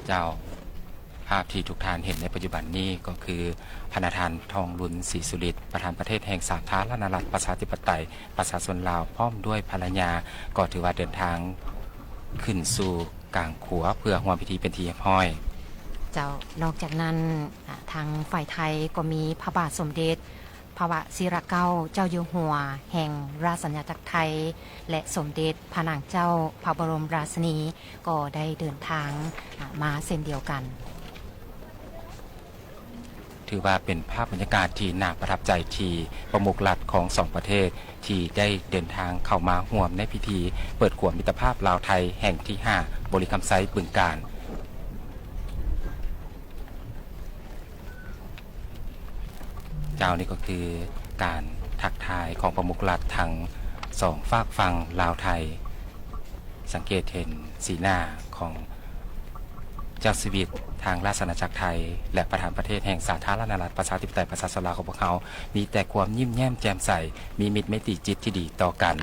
ເຈົ້າ, ພາບທີ່ທຸກທ່ານເຫັນໃນປັດຈຸບັນນີ້ກໍຄື ພະນະທ່ານ ທອງລຸນ ສີສຸລິດ ປະທານປະເທດແຫ່ງສາທາລະນະລັດ ປະຊາທິປະໄຕ ປະຊາຊົນລາວ ພ້ອມດ້ວຍພັນລະຍາ ກໍຖືວ່າເດີນທາງຂຶ້ນສູ່ກາງຂົວ ເພື່ອຮ່ວມພິທີເປັນທີ່ຮຽບຮ້ອຍ. ເຈົ້າ, ນອກຈາກນັ້ນ, ອາ, ທາງຝ່າຍໄທກໍມີພະບາດສົມເດັດ ພະວະຊິລະເກົ້າເຈົ້າຢູ່ຫົວແຫ່ງລາຊະອານາຈັກໄທ ແລະ ສົມເດັດພະນາງເຈົ້າພະບໍລົມລາຊິນີ ກໍໄດ້ເດີນທາງ, ອາ, ມາເຊັ່ນດຽວກັນ. ຖືວ່າເປັນພາບບັນຍາກາດທີ່ໜ້າປະທັບໃຈ ທີ່ປະມຸກລັດຂອງສອງປະເທດ ທີ່ໄດ້ເດີນທາງເຂົ້າມາຮ່ວມໃນພິທີເປີດຂົວມິດຕະພາບລາວໄທແຫ່ງທີຫ້າ ບໍລິຄຳໄຊ ບຶງການ. ເຈົ້າ, ນີ້ກໍຄືການທັກທາຍຂອງປະມຸກລັດທັງສອງຟາກຝັ່ງລາວໄທ. ສັງເກດເຫັນສີໜ້າຂອງເຈົ້າຊີວິດທາງລາຊະອານາຈັກໄທ ແລະ ປະທານປະເທດແຫ່ງສາທາລະນະລັດ ປະຊາທິປະໄຕ ປະຊາຊົນລາວຂອງພວກເຮົາ ມີແຕ່ຄວາມຍິ້ມແຍ້ມແຈ່ມໃສ, ມີມິດໄມຕີຈິດທີ່ດີຕໍ່ກັນ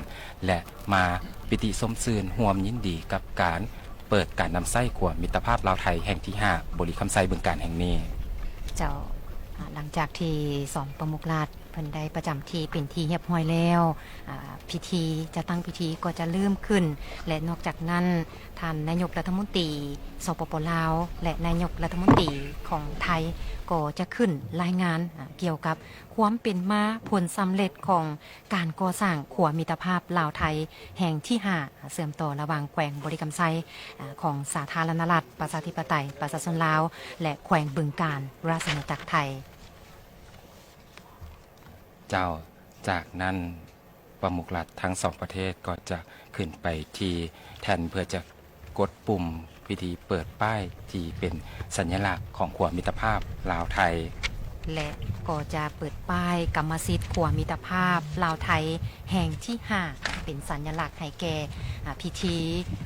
ແລະ ມາປິຕິຊົມຊື່ນຮ່ວມຍິນດີກັບການເປີດການນຳໃຊ້ຂົວມິດຕະພາບລາວໄທແຫ່ງທີຫ້າ ບໍລິຄຳໄຊ ບຶງການແຫ່ງນີ້. ເຈົ້າ, ອາ, ຫຼັງຈາກທີ່ສອງປະມຸກລັດເພິ່ນໄດ້ປະຈຳທີ່ເປັນທີ່ຮຽບຮ້ອຍແລ້ວ, ອາ, ພິທີ, ຈັດຕັ້ງພິທີກໍຈະເລີ່ມຂຶ້ນ ແລະ ນອກຈາກນັ້ນ, ທ່ານນາຍົກລັດຖະມົນຕີ ສປປ ລາວ ແລະ ນາຍົກລັດຖະມົນຕີຂອງໄທ ກໍຈະຂຶ້ນລາຍງານ, ອາ, ກ່ຽວກັບຄວາມເປັນມາ, ຜົນສຳເລັດຂອງ ການກໍ່ສ້າງຂົວມິດຕະພາບລາວໄທແຫ່ງທີຫ້າ ເຊື່ອມຕໍ່ລະຫວ່າງແຂວງບໍລິຄຳໄຊ ອາ ຂອງສາທາລະນະລັດ ປະຊາທິປະໄຕ ປະຊາຊົນລາວ ແລະ ແຂວງບຶງການ ລາຊະອານາຈັກໄທ. ເຈົ້າ, ຈາກນັ້ນປະມຸກລັດທັງສອງປະເທດກໍຈະຂຶ້ນໄປທີ່ແທ່ນເພື່ອຈະ ກົດປຸ່ມພິທີເປີດປ້າຍທີ່ເປັນສັນຍະລັກຂອງຂົວມິດຕະພາບລາວໄທ ແລະ ກໍຈະເປີດປ້າຍກຳມະສິດຂົວມິດຕະພາບລາວໄທແຫ່ງທີຫ້າ ເປັນສັນຍະລັກໃຫ້ແກ່ ອາ ພິທີ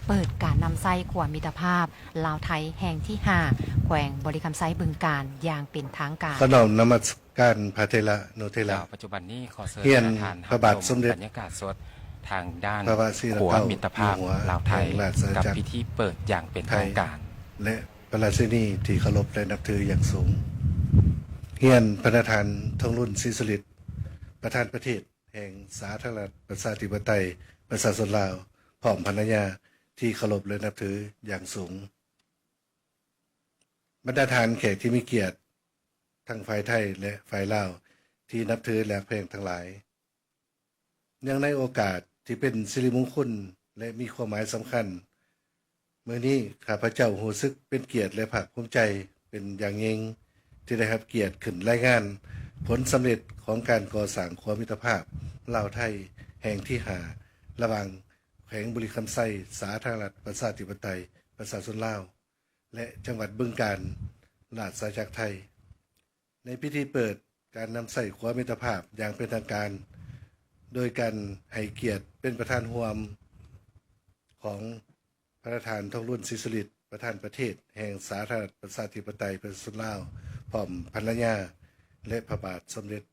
ເປີດການນຳໃຊ້ຂົວມິດຕະພາບລາວໄທແຫ່ງທີຫ້າ ແຂວງບໍລິຄຳໄຊ ບຶງການ ຢ່າງເປັນທາງການ. ຂໍນ້ອມນະມັດ ການພະເຖລະນຸເຖລະ. ເຈົ້າ, ປັດຈຸບັນນີ້ຂໍເຊີນ ຮຽນ ທ່ານ ພະບາດສົມເດັດ ຮັບຊົມບັນຍາກາດສົດທາງດ້ານ ພະວະສິລະ ຂົວ ເກົ້າ ມິດຕະພາບ ຢູ່ຫົວ ລາວໄທ ແຫ່ງລາຊະອານາຈັກ ກັບພິທີເປີດຢ່າງເປັນທາງການ ແລະ ພະລາຊິນີທີ່ເຄົາລົບ ແລະ ນັບຖືຢ່າງສູງ. ຮຽນ ພະນະທ່ານ ທອງລຸນ ສີສຸລິດ ປະທານປະເທດແຫ່ງສາທາລະນະລັດ ປະຊາທິປະໄຕ ປະຊາຊົນລາວ ພ້ອມພັນລະຍາທີ່ເຄົາລົບ ແລະ ນັບຖືຢ່າງສູງ. ບັນດາທ່ານແຂກທີ່ມີກຽດ ທັງຝ່າຍໄທ ແລະ ຝ່າຍລາວ ທີ່ນັບຖື ແລະ ຮັກແພງທັງຫຼາຍ, ເນື່ອງໃນໂອກາດທີ່ເປັນສິລິມຸງຄຸນ ແລະ ມີຄວາມໝາຍສຳຄັນ, ມື້ນີ້ຂ້າພະເຈົ້າຮູ້ສຶກເປັນກຽດ ແລະ ພາກພູມໃຈເປັນຢ່າງຍິ່ງ ທີ່ໄດ້ຮັບກຽດຂຶ້ນລາຍງານຜົນສຳເລັດຂອງການກໍ່ສ້າງຂົວມິດຕະພາບລາວໄທແຫ່ງທີຫ້າ ລະຫວ່າງແຂວງບໍລິຄຳໄຊ ສາທາລະນະລັດ ປະຊາທິປະໄຕ ປະຊາຊົນລາວ ແລະ ຈັງຫວັດບຶງການ ລາຊະອານາຈັກໄທ ໃນພິທີເປີດການນຳໃຊ້ຂົວມິດຕະພາບຢ່າງເປັນທາງການ ໂດຍການໃຫ້ກຽດເປັນປະທານຮ່ວມຂອງພະນະທ່ານ ທອງລຸນ ສີສຸລິດ ປະທານປະເທດແຫ່ງສາທາລະນະລັດ ປະຊາທິປະໄຕ ປະຊາຊົນລາວ ພ້ອມພັນລະຍາ ແລະ ພະບາດສົມເດັດ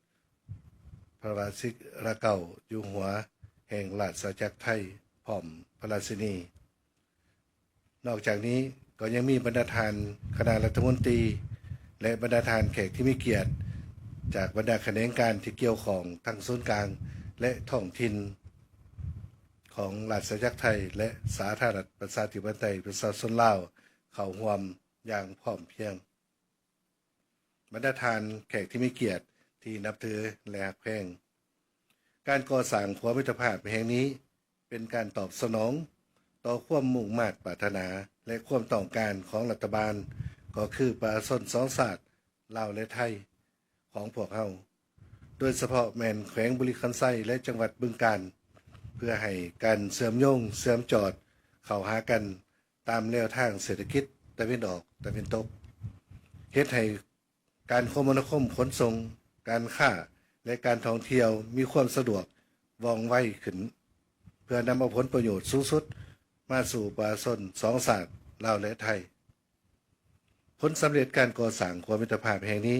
ພະວະຊິລະເກົ້າ ຢູ່ຫົວແຫ່ງລາຊະອານາຈັກໄທ ພ້ອມພະລາຊິນີ. ນອກຈາກນີ້ກໍຍັງມີບັນດາທ່ານຄະນະລັດຖະມົນຕີ ແລະ ບັນດາທ່ານແຂກທີ່ມີກຽດ ຈາກບັນດາຂະແໜງການທີ່ກ່ຽວຂ້ອງທັງສູນກາງ ແລະ ທ້ອງຖິ່ນຂອງລາຊະອານາຈັກໄທ ແລະ ສາທາລະນະລັດ ປະຊາທິປະໄຕ ປະຊາຊົນລາວ ເຂົ້າຮ່ວມຢ່າງພ້ອມພຽງ. ບັນດາທ່ານແຂກທີ່ມີກຽດທີ່ນັບຖື ແລະ ຮັກແພງ, ການກໍ່ສ້າງຂົວມິດຕະພາບແຫ່ງນີ້ ເປັນການຕອບສະໜອງຕໍ່ຄວາມມຸ່ງມາດປາດຖະໜາ ແລະ ຄວາມຕ້ອງການຂອງລັດຖະບານ, ກໍຄືປະຊາຊົນສອງຊາດ ລາວ ແລະ ໄທ ຂອງພວກເຮົາ, ໂດຍສະເພາະແມ່ນແຂວງບໍລິຄຳໄຊ ແລະ ຈັງຫວັດບຶງການ, ເພື່ອໃຫ້ການເຊື່ອມໂຍງເຊື່ອມຈອດເຂົ້າຫາກັນ ຕາມແນວທາງເສດຖະກິດຕາເວັນອອກຕາເວັນຕົກ, ເຮັດໃຫ້ການຄົມມະນາຄົມ, ຂົນສົ່ງ, ການຄ້າ ແລະ ການທ່ອງທ່ຽວມີຄວາມສະດວກວ່ອງໄວຂຶ້ນ, ເພື່ອນຳເອົາຜົນປະໂຫຍດສູງສຸດມາສູ່ປະຊາຊົນສອງຊາດ ລາວ ແລະ ໄທ. ຜົນສຳເລັດການກໍ່ສ້າງຂົວມິດຕະພາບແຫ່ງນີ້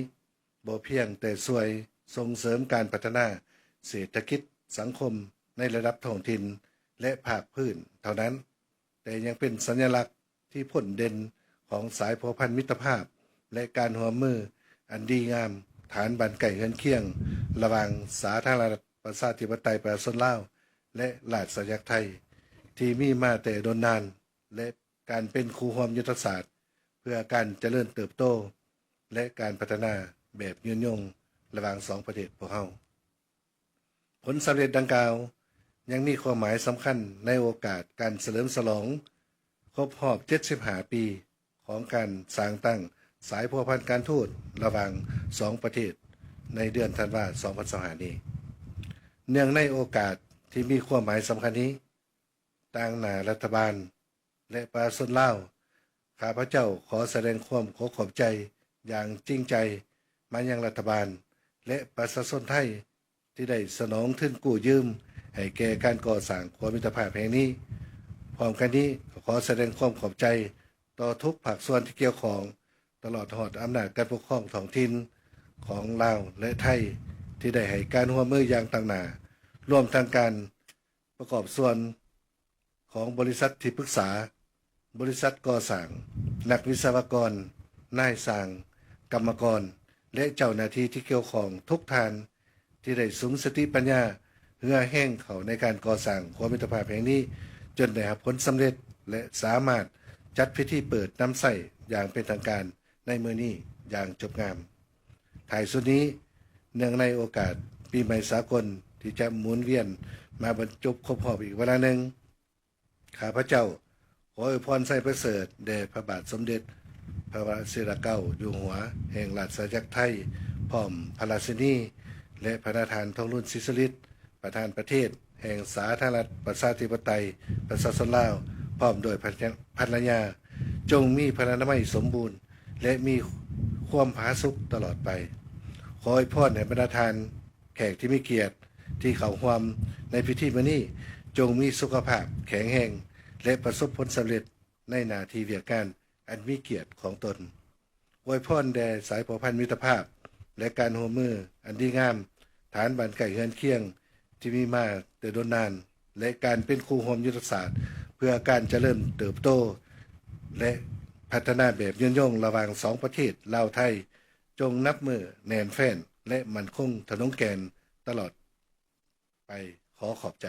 ບໍ່ພຽງແຕ່ຊ່ວຍສົ່ງເສີມການພັດທະນາເສດຖະກິດສັງຄົມໃນລະດັບທ້ອງຖິ່ນ ແລະ ພາກພື້ນເທົ່ານັ້ນ, ແຕ່ຍັງເປັນສັນຍະລັກທີ່ພົ້ນເດັ່ນ ຂອງສາຍພົວພັນມິດຕະພາບ ແລະ ການຮ່ວມມືອັນດີງາມ ຖານບ້ານໃກ້ເຮືອນຄຽງ ລະຫວ່າງສາທາລະນະລັດປະຊາທິປະໄຕປະຊາຊົນລາວ ແລະ ລາຊະອານາຈັກໄທ ທີ່ມີມາແຕ່ດົນນານ ແລະ ການເປັນຄູ່ຮ່ວມຍຸດທະສາດ ເພື່ອການຈະເລີນເຕີບໂຕ ແລະ ການພັດທະນາແບບຍືນຍົງລະຫວ່າງສອງປະເທດພວກເຮົາ. ຜົນສຳເລັດດັ່ງກ່າວ ຍັງມີຄວາມໝາຍສຳຄັນໃນໂອກາດການສະເຫຼີມສະຫຼອງຄົບຮອບເຈັດສິບຫ້າປີ ຂອງການສ້າງຕັ້ງສາຍພົວພັນການທູດລະຫວ່າງສອງປະເທດ ໃນເດືອນທັນວາ ສອງພັນຊາວຫ້ານີ້. ເນື່ອງໃນໂອກາດທີ່ມີຄວາມໝາຍສຳຄັນນີ້, ຕາງໜ້າລັດຖະບານ ແລະ ປະຊາຊົນລາວ, ຂ້າພະເຈົ້າຂໍສະແດງຄວາມຂໍຂອບໃຈຢ່າງຈິງໃຈມາຍັງລັດຖະບານ ແລະ ປະຊາຊົນໄທ ທີ່ໄດ້ສະໜອງທຶນກູ້ຢືມໃຫ້ແກ່ການກໍ່ສ້າງຂົວມິດຕະພາບແຫ່ງນີ້. ພ້ອມກັນນີ້, ກໍຂໍສະແດງຄວາມຂອບໃຈຕໍ່ທຸກພາກສ່ວນທີ່ກ່ຽວຂ້ອງ, ຕະຫຼອດຮອດອຳນາດການປົກຄອງທ້ອງຖິ່ນຂອງລາວ ແລະ ໄທ ທີ່ໄດ້ໃຫ້ການຮ່ວມມືຢ່າງຕັ້ງໜ້າ, ລວມທັງການ ປະກອບສ່ວນຂອງບໍລິສັດທີ່ປຶກສາ, ບໍລິສັດກໍ່ສ້າງ, ນັກວິສະວະກອນ, ນາຍຊ່າງ, ກຳມະກອນ ແລະ ເຈົ້າໜ້າທີ່ທີ່ກ່ຽວຂ້ອງທຸກທ່ານ ທີ່ໄດ້ສຸມສະຕິປັນຍາ, ເຫື່ອແຮງເຂົ້າໃນການກໍ່ສ້າງຂົວມິດຕະພາບແຫ່ງນີ້ ຈົນໄດ້ຮັບຜົນສຳເລັດ ແລະ ສາມາດຈັດພິທີເປີດນຳໃຊ້ຢ່າງເປັນທາງການໃນມື້ນີ້ຢ່າງຈົບງາມ. ທ້າຍສຸດນີ້, ເນື່ອງໃນໂອກາດປີໃໝ່ສາກົນທີ່ຈະໝູນວຽນມາບັນຈົບຄົບຮອບອີກວາລະໜຶ່ງ, ຂ້າພະເຈົ້າຂໍອວຍພອນໄຊປະເສີດແດ່ພະບາດສົມເດັດພະວະຊິລະເກົ້າຢູ່ຫົວແຫ່ງລາຊະອານາຈັກໄທ, ພ້ອມພະລາຊິນີ ແລະ ພະນະທ່ານ ທອງລຸນ ສີສຸລິດ, ປະທານປະເທດແຫ່ງສາທາລະນະລັດປະຊາທິປະໄຕປະຊາຊົນລາວ, ພ້ອມດ້ວຍພັນ ພັນລະຍາ, ຈົ່ງມີພະລານາໄມສົມບູນ ແລະ ມີຄວາມຜາສຸກຕະຫຼອດໄປ. ຂໍອວຍພອນໃຫ້ບັນດາທ່ານແຂກທີ່ມີກຽດທີ່ເຂົ້າຮ່ວມໃນພິທີມື້ນີ້ ຈົ່ງມີສຸຂະພາບແຂງແຮງ ແລະ ປະສົບຜົນສຳເລັດໃນໜ້າທີ່ວຽກງານອັນມີກຽດຂອງຕົນ. ອວຍພອນແດ່ສາຍພົວພັນມິດຕະພາບ ແລະ ການຮ່ວມມືອັນດີງາມ ຖານບ້ານໃກ້ເຮືອນຄຽງ ທີ່ມີມາແຕ່ດົນນານ ແລະ ການເປັນຄູ່ຮ່ວມຍຸດທະສາດ ເພື່ອການຈະເລີນເຕີບໂຕ ແລະ ພັດທະນາແບບຍືນຍົງລະຫວ່າງສອງປະເທດລາວ-ໄທ ຈົ່ງນັບມື້ແໜ້ນແຟ້ນ ແລະ ໝັ້ນຄົງທະນົງແກ່ນຕະຫຼອດໄປ. ຂໍຂອບໃຈ.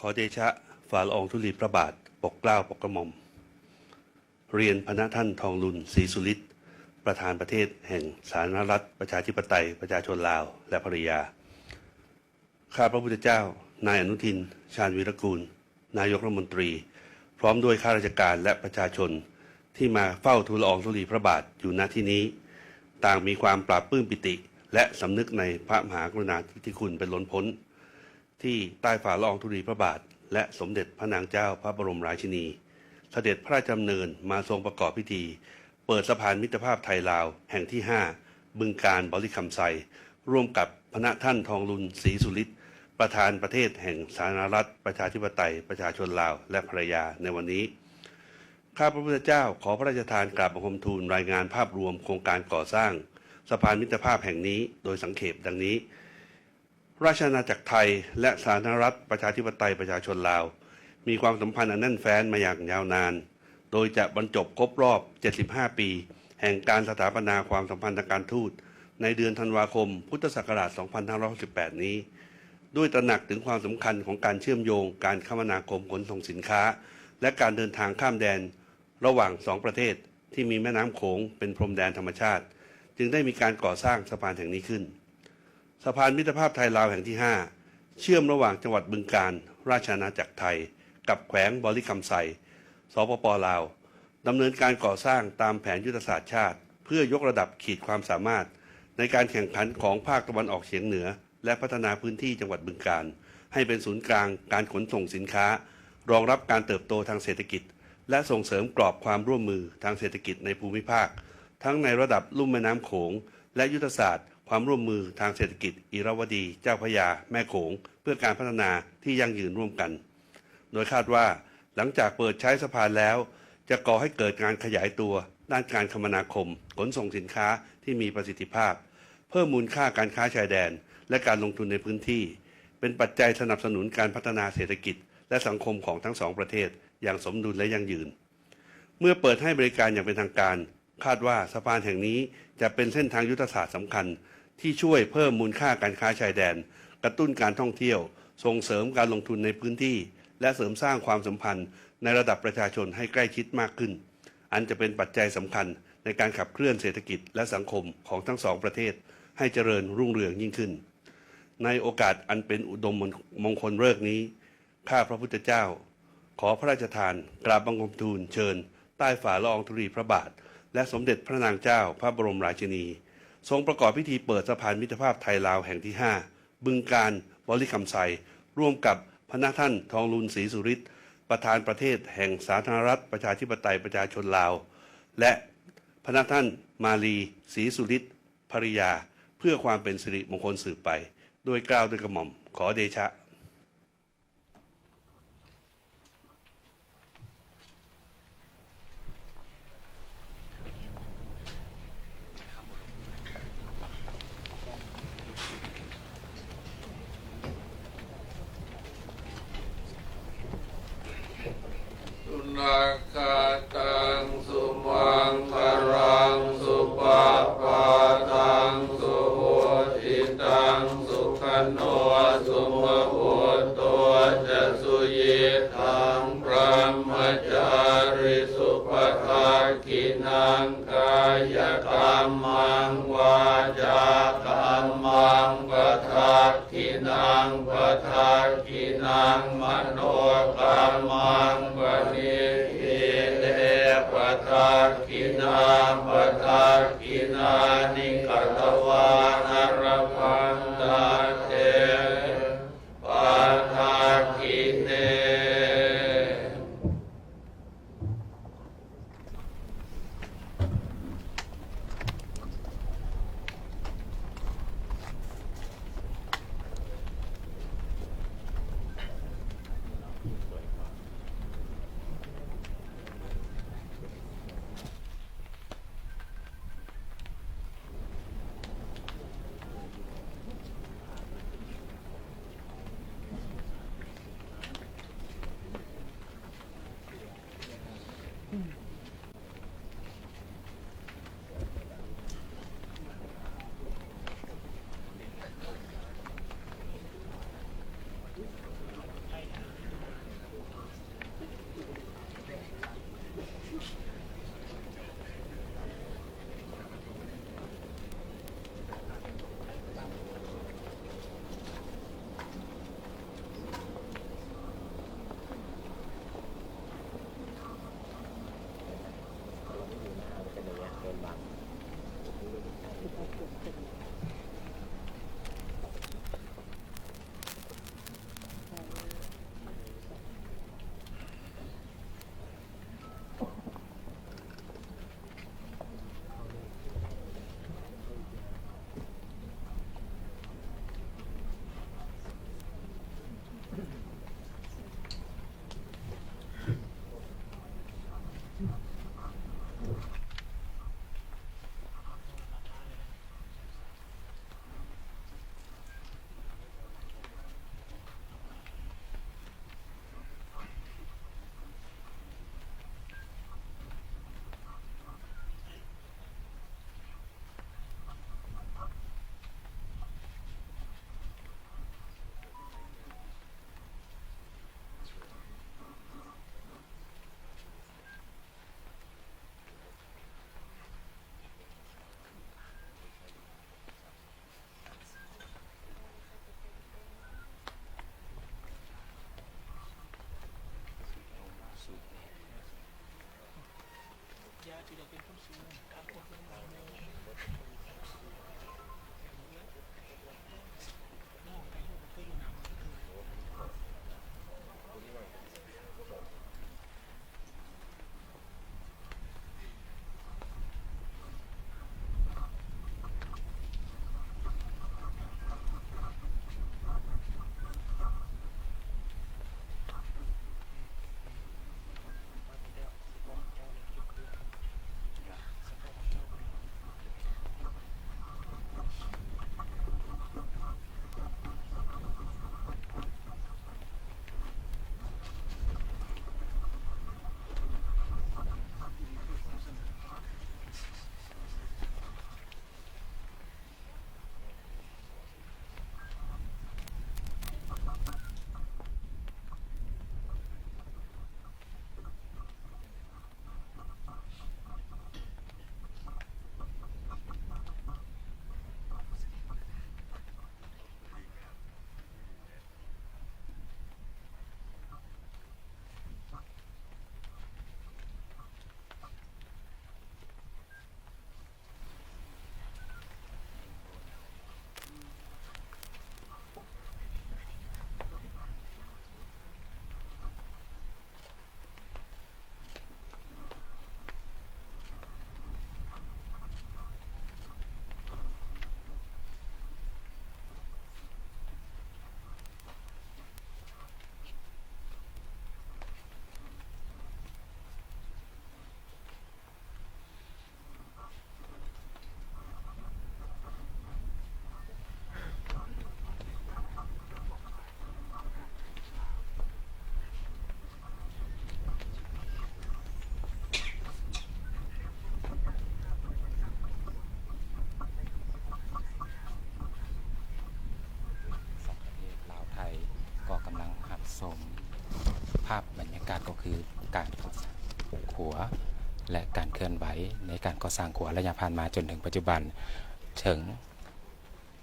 ຂໍເດຊະ ຝ່າລະອອງທຸລີພະບາດ ປົກເກົ້າປົກກະໝ່ອມ. ຮຽນພະນະທ່ານ ທອງລຸນ ສີສຸລິດ, ປະທານປະເທດແຫ່ງສາທາລະນະລັດປະຊາທິປະໄຕປະຊາຊົນລາວ ແລະ ພັນລະຍາ. ຂ້າພະພຸດທະເຈົ້າ, ນາຍອະນຸທິນ ຊານວີລະກູນ, ນາຍົກລັດຖະມົນຕີ, ພ້ອມດ້ວຍຂ້າລາຊະການ ແລະ ປະຊາຊົນທີ່ມາເຝົ້າທູລະອອງທຸລີພະບາດຢູ່ ນະ ທີ່ນີ້, ຕ່າງມີຄວາມປາບປຶ້ມປີຕິ ແລະ ສຳນຶກໃນພະມະຫາກະລຸນາທິຄຸນເປັນລົ້ນພົ້ນ ທີ່ໃຕ້ຝ່າລະອອງທຸລີພະບາດ ແລະ ສົມເດັດພະນາງເຈົ້າພະບໍລົມລາຊິນີ ສະເດັດພະລາຊະດຳເນີນມາຊົງປະກອບພິທີເປີດສະພານມິດຕະພາບໄທລາວແຫ່ງທີຫ້າ ບຶງການ ບໍລິຄຳໄຊ, ຮ່ວມກັບພະນະທ່ານ ທອງລຸນ ສີສຸລິດ, ປະທານປະເທດແຫ່ງສາທາລະນະລັດປະຊາທິປະໄຕປະຊາຊົນລາວ ແລະ ພັນລະຍາ ໃນວັນນີ້. ຂ້າພະພຸດທະເຈົ້າຂໍພະລາຊະທານກາບບັງຄົມທູນລາຍງານພາບລວມໂຄງການກໍ່ສ້າງສະພານມິດຕະພາບແຫ່ງນີ້ໂດຍສັງເຂບດັ່ງນີ້. ລາຊະອານາຈັກໄທ ແລະ ສາທາລະນະລັດປະຊາທິປະໄຕປະຊາຊົນລາວ ມີຄວາມສຳພັນອັນແໜ້ນແຟ້ນມາຢ່າງຍາວນານ, ໂດຍຈະບັນຈົບຄົບຮອບເຈັດສິບຫ້າປີ ແຫ່ງການສະຖາປະນາຄວາມສຳພັນທາງການທູດ ໃນເດືອນທັນວາຄົມ ພຸດທະສັກກະລາດ ສອງພັນຫ້າຮ້ອຍຫົກສິບແປດນີ້, ດ້ວຍຕະໜັກເຖິງຄວາມສຳຄັນຂອງການເຊື່ອມໂຍງການຄະມະນາຄົມຂົນສົ່ງສິນຄ້າ ແລະ ການເດີນທາງຂ້າມແດນ ລະຫວ່າງສອງປະເທດທີ່ມີແມ່ນ້ຳໂຂງເປັນພົມແດນທຳມະຊາດ, ຈຶ່ງໄດ້ມີການກໍ່ສ້າງສະພານແຫ່ງນີ້ຂຶ້ນ. ສະພານມິດຕະພາບໄທລາວແຫ່ງທີຫ້າ ເຊື່ອມລະຫວ່າງຈັງຫວັດບຶງການ, ລາຊະອານາຈັກໄທ ກັບແຂວງບໍລິຄຳໄຊ, ສປປ ລາວ, ດຳເນີນການກໍ່ສ້າງຕາມແຜນຍຸດທະສາດຊາດ ເພື່ອຍົກລະດັບຂີດຄວາມສາມາດໃນການແຂ່ງຂັນຂອງພາກຕາເວັນອອກສຽງເໜືອ ແລະ ພັດທະນາພື້ນທີ່ຈັງຫວັດບຶງການ ໃຫ້ເປັນສູນກາງການຂົນສົ່ງສິນຄ້າ, ຮອງຮັບການເຕີບໂຕທາງເສດຖະກິດ ແລະ ສົ່ງເສີມກອບຄວາມຮ່ວມມືທາງເສດຖະກິດໃນພູມິພາກ, ທັງໃນລະດັບລຸ່ມແມ່ນ້ຳໂຂງ ແລະ ຍຸດທະສາດ ความร่วมมือทางเศรษฐกิจอิราวดีเจ้าพระยาแม่โขง เพื่อการพัฒนาที่ยั่งยืนร่วมกัน โดยคาดว่าหลังจากเปิดใช้สะพานแล้ว จะก่อให้เกิดการขยายตัวด้านการคมนาคม ขนส่งสินค้าที่มีประสิทธิภาพ เพิ่มมูลค่าการค้าชายแดน และการลงทุนในพื้นที่ เป็นปัจจัยสนับสนุนการพัฒนาเศรษฐกิจ และสังคมของทั้งสองประเทศอย่างสมดุลและยั่งยืน เมื่อเปิดให้บริการอย่างเป็นทางการ คาดว่าสะพานแห่งนี้จะเป็นเส้นทางยุทธศาสตร์สำคัญ ที่ช่วยเพิ่มมูลค่าการค้าชายแดน กระตุ้นการท่องเที่ยว ส่งเสริมการลงทุนในพื้นที่ และเสริมสร้างความสัมพันธ์ในระดับประชาชนให้ใกล้ชิดมากขึ้น อันจะเป็นปัจจัยสำคัญในการขับเคลื่อนเศรษฐกิจและสังคมของทั้งสองประเทศให้เจริญรุ่งเรืองยิ่งขึ้น ในโอกาสอันเป็นอุดมมงคลฤกษ์นี้ ข้าพระพุทธเจ้า ขอพระราชทานกราบบังคมทูลเชิญใต้ฝ่าละอองธุลีพระบาท และสมเด็จพระนางเจ้าพระบรมราชินี ทรงประกอบพิธีเปิดสะพานมิตรภาพไทยลาวแห่งที่ห้า บึงกาฬ บริคำไซ ร่วมกับพระนาท่านทองลุน ศรีสุริต ประธานประเทศแห่งสาธารณรัฐประชาธิปไตยประชาชนลาว และพระนาท่านมาลี ศรีสุริต ภริยา เพื่อความเป็นสิริมงคลสืบไป ด้วยเกล้าด้วยกระหม่อม ขอเดชะ สุนักขะตัง สุมังคะลัง สุปะปะทัง สุหุติตัง สุขะโน สุมะหุตโต จะสุยิทัง บรมะจาริสุ ปะทักขิณัง กายะกัมมัง วาจากัมมัง ปะทักขิณัง ปะทักขิณัง มะโนกัมมัง ปะนิทธิเต ปะทักขิณา ปะทักขิณานิ กะตะวา อะระหัง ตะเต ปะทักขิเณ າບບັນຍາກາດກໍຄືການກໍ່ສ້າງຂົວ ແລະ ການເຄື່ອນໄຫວໃນການກໍ່ສ້າງຂົວໄລຍະຜ່ານມາຈົນເຖິງປັດຈຸບັນ ເຖິງ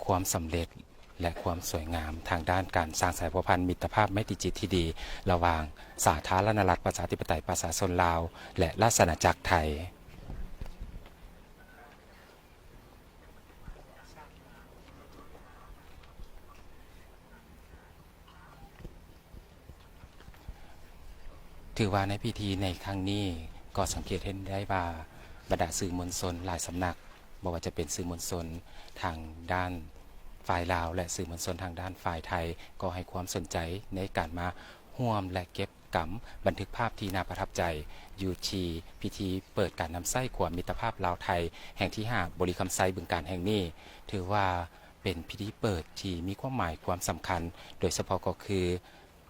ຄວາມສຳເລັດ ແລະ ຄວາມສວຍງາມທາງດ້ານການສ້າງສາຍພົວພັນມິດຕະພາບໄມຕີຈິດທີ່ດີ ລະຫວ່າງສາທາລະນະລັດປະຊາທິປະໄຕປະຊາຊົນລາວ ແລະ ລາຊະອານາຈັກໄທ. ຖືວ່າໃນພິທີໃນຄັ້ງນີ້ກໍສັງເກດເຫັນໄດ້ວ່າ ບັນດາສື່ມວນຊົນຫຼາຍສຳນັກ, ບໍ່ວ່າຈະເປັນສື່ມວນຊົນທາງດ້ານຝ່າຍລາວ ແລະ ສື່ມວນຊົນທາງດ້ານຝ່າຍໄທ ກໍໃຫ້ຄວາມສົນໃຈໃນການມາຮ່ວມ ແລະ ເກັບກຳບັນທຶກພາບທີ່ໜ້າປະທັບໃຈ ຢູ່ທີ່ພິທີເປີດການນຳໃຊ້ຂົວມິດຕະພາບລາວໄທແຫ່ງທີຫ້າ ບໍລິຄຳໄຊ ບຶງການແຫ່ງນີ້. ຖືວ່າເປັນພິທີເປີດທີ່ມີຄວາມໝາຍຄວາມສຳຄັນ, ໂດຍສະເພາະກໍຄື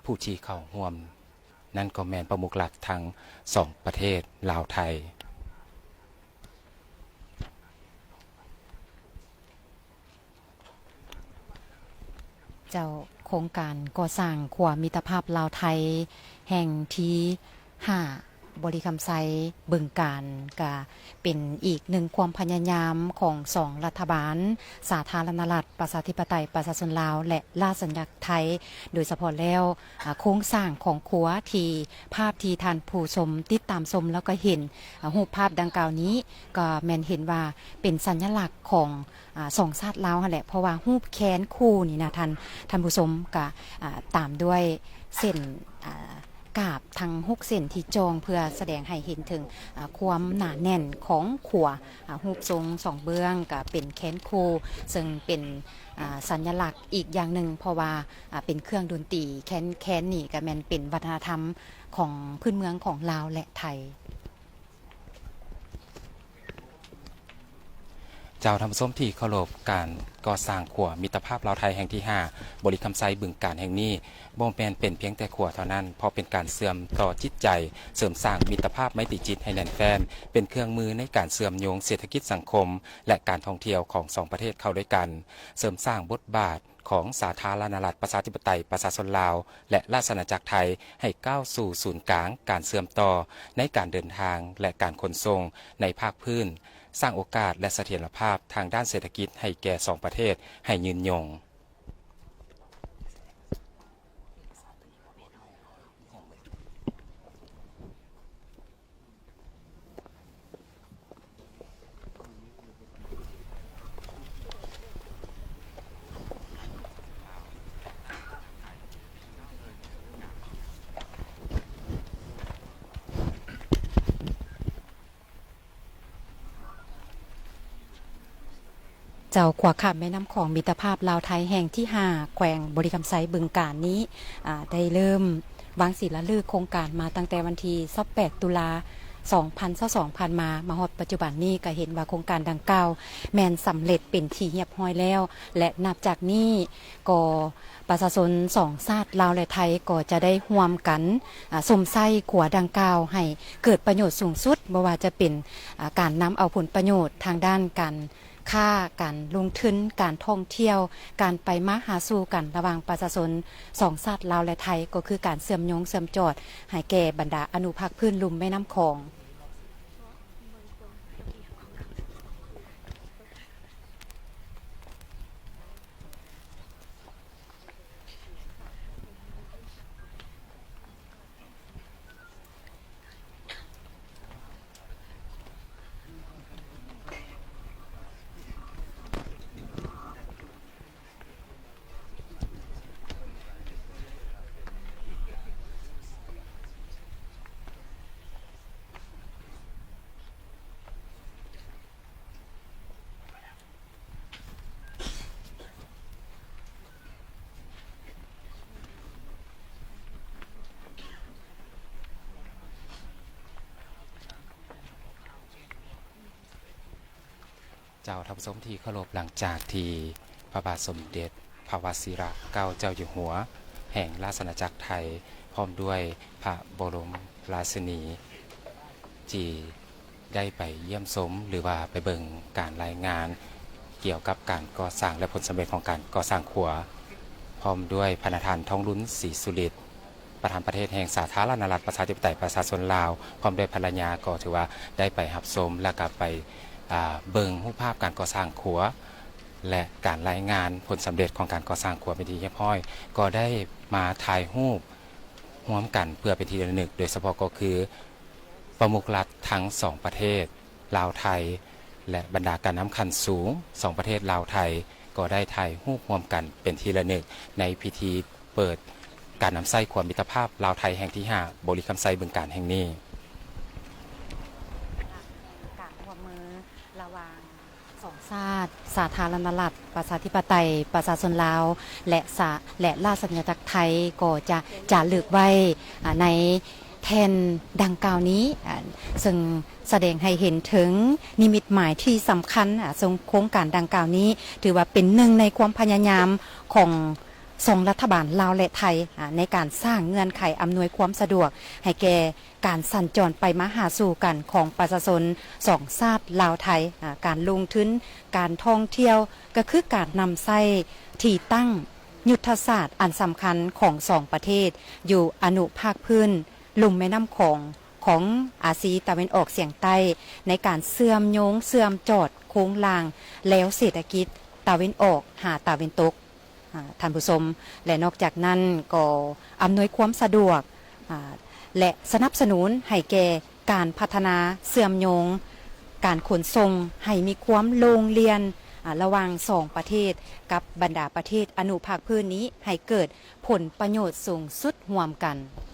ຜູ້ທີ່ເຂົ້າຮ່ວມ ນັ້ນກໍແມ່ນປະມຸກລັດທັງສອງປະເທດລາວ-ໄທ. ເຈົ້າ, ໂຄງການກໍ່ສ້າງຂົວມິດຕະພາບລາວ-ໄທແຫ່ງທີຫ້າ ບໍລິຄຳໄຊ ບຶງການ ກະເປັນອີກໜຶ່ງຄວາມພະຍາຍາມຂອງສອງລັດຖະບານ ສາທາລະນະລັດປະຊາທິປະໄຕປະຊາຊົນລາວ ແລະ ລາຊະອານາຈັກໄທ. ໂດຍສະເພາະແລ້ວ ອາ ໂຄງສ້າງຂອງຂົວທີ່ ພາບທີ່ທ່ານຜູ້ຊົມຕິດຕາມຊົມ ແລ້ວກໍເຫັນ ອາ ຮູບພາບດັ່ງກ່າວນີ້ ກໍແມ່ນເຫັນວ່າເປັນສັນຍະລັກຂອງ ອາ ສອງຊາດລາວຫັ້ນແຫຼະ, ເພາະວ່າຮູບແຄນຄູ່ນີ້ນະ ທ່ານ ທ່ານຜູ້ຊົມ ກະ ອາ ຕາມດ້ວຍເສັ້ນ ອາ ກາບທັງຫົກເສັ້ນທີ່ຈ່ອງ ເພື່ອສະແດງໃຫ້ເຫັນເຖິງ ອາ ຄວາມໜາແໜ້ນຂອງຂົວ. ອາ ຮູບຊົງສອງເບື້ອງກະເປັນແຄນຄູ່ ເຊິ່ງເປັນ ອາ ສັນຍະລັກອີກຢ່າງໜຶ່ງ ເພາະວ່າ ອາ ເປັນເຄື່ອງດົນຕີ ແຄນ ແຄນນີ້ກະແມ່ນເປັນວັດທະນະທຳຂອງພື້ນເມືອງຂອງລາວ ແລະ ໄທ. ເຈົ້າ, ທ່ານຜູ້ຊົມທີ່ເຄົາລົບ, ການກໍ່ສ້າງຂົວມິດຕະພາບລາວ-ໄທແຫ່ງທີຫ້າ ບໍລິຄຳໄຊ ບຶງການແຫ່ງນີ້ ບໍ່ແມ່ນເປັນພຽງແຕ່ຂົວເທົ່ານັ້ນ, ເພາະເປັນການເຊື່ອມຕໍ່ຈິດໃຈ, ເສີມສ້າງມິດຕະພາບໄມຕີຈິດໃຫ້ແໜ້ນແຟ້ນ, ເປັນເຄື່ອງມືໃນການເຊື່ອມໂຍງເສດຖະກິດສັງຄົມ ແລະ ການທ່ອງທ່ຽວຂອງສອງປະເທດເຂົ້າດ້ວຍກັນ, ເສີມສ້າງບົດບາດຂອງສາທາລະນະລັດປະຊາທິປະໄຕປະຊາຊົນລາວ ແລະ ລາຊະອານາຈັກໄທ ໃຫ້ກ້າວສູ່ສູນກາງການເຊື່ອມຕໍ່ໃນການເດີນທາງ ແລະ ການຂົນສົ່ງໃນພາກພື້ນ, ສ້າງໂອກາດ ແລະ ສະຖຽນລະພາບທາງດ້ານເສດຖະກິດໃຫ້ແກ່ສອງປະເທດໃຫ້ຍືນຍົງ. ເຈົ້າ, ຂົວຂ້າມແມ່ນ້ຳຂອງມິດຕະພາບລາວ-ໄທແຫ່ງທີຫ້າ ແຂວງບໍລິຄຳໄຊ ບຶງການນີ້ ອາ ໄດ້ເລີ່ມວາງສີລາລຶກໂຄງການມາຕັ້ງແຕ່ວັນທີຊາວແປດ ຕຸລາ ສອງພັນຊາວສອງ ຜ່ານມາ, ມາຮອດປັດຈຸບັນນີ້ກໍເຫັນວ່າໂຄງການດັ່ງກ່າວແມ່ນສຳເລັດເປັນທີ່ຮຽບຮ້ອຍແລ້ວ ແລະ ນັບຈາກນີ້ກໍປະຊາຊົນສອງຊາດລາວ ແລະ ໄທ ກໍຈະໄດ້ຮ່ວມກັນ ອາ ຊົມໃຊ້ຂົວດັ່ງກ່າວໃຫ້ເກີດປະໂຫຍດສູງສຸດ, ບໍ່ວ່າຈະເປັນ ອາ ການນຳເອົາຜົນປະໂຫຍດທາງດ້ານການ ຄ້າ, ການລົງທຶນ, ການທ່ອງທ່ຽວ, ການໄປມາຫາສູ່ກັນລະຫວ່າງປະຊາຊົນສອງຊາດລາວ ແລະ ໄທ ກໍຄືການເຊື່ອມໂຍງເຊື່ອມຈອດໃຫ້ແກ່ບັນດາອະນຸພາກພື້ນລຸ່ມແມ່ນ້ຳຂອງ. ເຈົ້າ, ທ່ານຜູ້ຊົມທີ່ເຄົາລົບ, ຫຼັງຈາກທີ່ພະບາດສົມເດັດພະວະຊິລະເກົ້າເຈົ້າຢູ່ຫົວແຫ່ງລາຊະອານາຈັກໄທ ພ້ອມດ້ວຍພະບໍລົມລາຊິນີ ທີ່ ໄດ້ໄປຢ້ຽມຊົມ ຫຼືວ່າໄປເບິ່ງການລາຍງານກ່ຽວກັບການກໍ່ສ້າງ ແລະ ຜົນສຳເລັດຂອງການກໍ່ສ້າງຂົວ ພ້ອມດ້ວຍພະນະທ່ານ ທອງລຸນ ສີສຸລິດ ປະທານປະເທດແຫ່ງສາທາລະນະລັດ ປະຊາທິປະໄຕ ປະຊາຊົນລາວ ພ້ອມດ້ວຍພັນລະຍາ ກໍຖືວ່າໄດ້ໄປຮັບຊົມ ແລ້ວກໍໄປ ອ່າ ເບິ່ງຮູບພາບການກໍ່ສ້າງຂົວ ແລະ ການລາຍງານຜົນສຳເລັດຂອງການກໍ່ສ້າງຂົວເປັນທີ່ຮຽບຮ້ອຍ, ກໍໄດ້ມາຖ່າຍຮູບຮ່ວມກັນເພື່ອເປັນທີ່ລະນຶກ, ໂດຍສະເພາະກໍຄືປະມຸກລັດທັງສອງປະເທດ ລາວ-ໄທ ແລະ ບັນດາການນຳຂັ້ນສູງສອງປະເທດລາວ-ໄທ ກໍໄດ້ຖ່າຍຮູບຮ່ວມກັນເປັນທີ່ລະນຶກ ໃນພິທີເປີດການນຳໃຊ້ຂົວມິດຕະພາບລາວ-ໄທແຫ່ງທີຫ້າ ບໍລິຄຳໄຊ ບຶງການແຫ່ງນີ້. ການຮ່ວມມືລະຫວ່າງສອງຊາດ ສາທາລະນະລັດ ປະຊາທິປະໄຕ ປະຊາຊົນລາວ ແລະ ສາ ແລະ ລາຊະອານາຈັກໄທ ກໍຈະຈາລຶກໄວ້ ອາ ໃນ ແທ່ນດັ່ງກ່າວນີ້ ອາ ເຊິ່ງສະແດງໃຫ້ເຫັນເຖິງນິມິດໝາຍທີ່ສຳຄັນ ອາ ເຊິ່ງໂຄງການດັ່ງກ່າວນີ້ ຖືວ່າເປັນໜຶ່ງໃນຄວາມພະຍາຍາມຂອງສອງລັດຖະບານລາວ ແລະ ໄທ ອາ ໃນການສ້າງເງື່ອນໄຂອຳນວຍຄວາມສະດວກໃຫ້ແກ່ການສັນຈອນໄປມາຫາສູ່ກັນຂອງປະຊາຊົນສອງຊາດລາວ-ໄທ ອາ ການລົງທຶນ ການທ່ອງທ່ຽວ ກໍຄືການນຳໃຊ້ທີ່ຕັ້ງຍຸດທະສາດອັນສຳຄັນຂອງສອງປະເທດ ຢູ່ອະນຸພາກພື້ນລຸ່ມແມ່ນ້ຳຂອງ ຂອງອາຊີຕາເວັນອອກສຽງໃຕ້ ໃນການເຊື່ອມໂຍງເຊື່ອມຈອດໂຄງລ່າງແລວເສດຖະກິດຕາເວັນອອກຫາຕາເວັນຕົກ ອາ ທ່ານຜູ້ຊົມ ແລະ ນອກຈາກນັ້ນກໍອຳນວຍຄວາມສະດວກ ອາ ແລະ ສະໜັບສະໜູນໃຫ້ແກ່ການພັດທະນາເຊື່ອມໂຍງການຂົນສົ່ງໃຫ້ມີຄວາມໂລ່ງລ່ຽນ ອາ ລະຫວ່າງສອງປະເທດ ກັບບັນດາປະເທດອະນຸພາກພື້ນນີ້ ໃຫ້ເກີດ ຜົນປະໂຫຍດສູງສຸດຮ່ວມກັນ.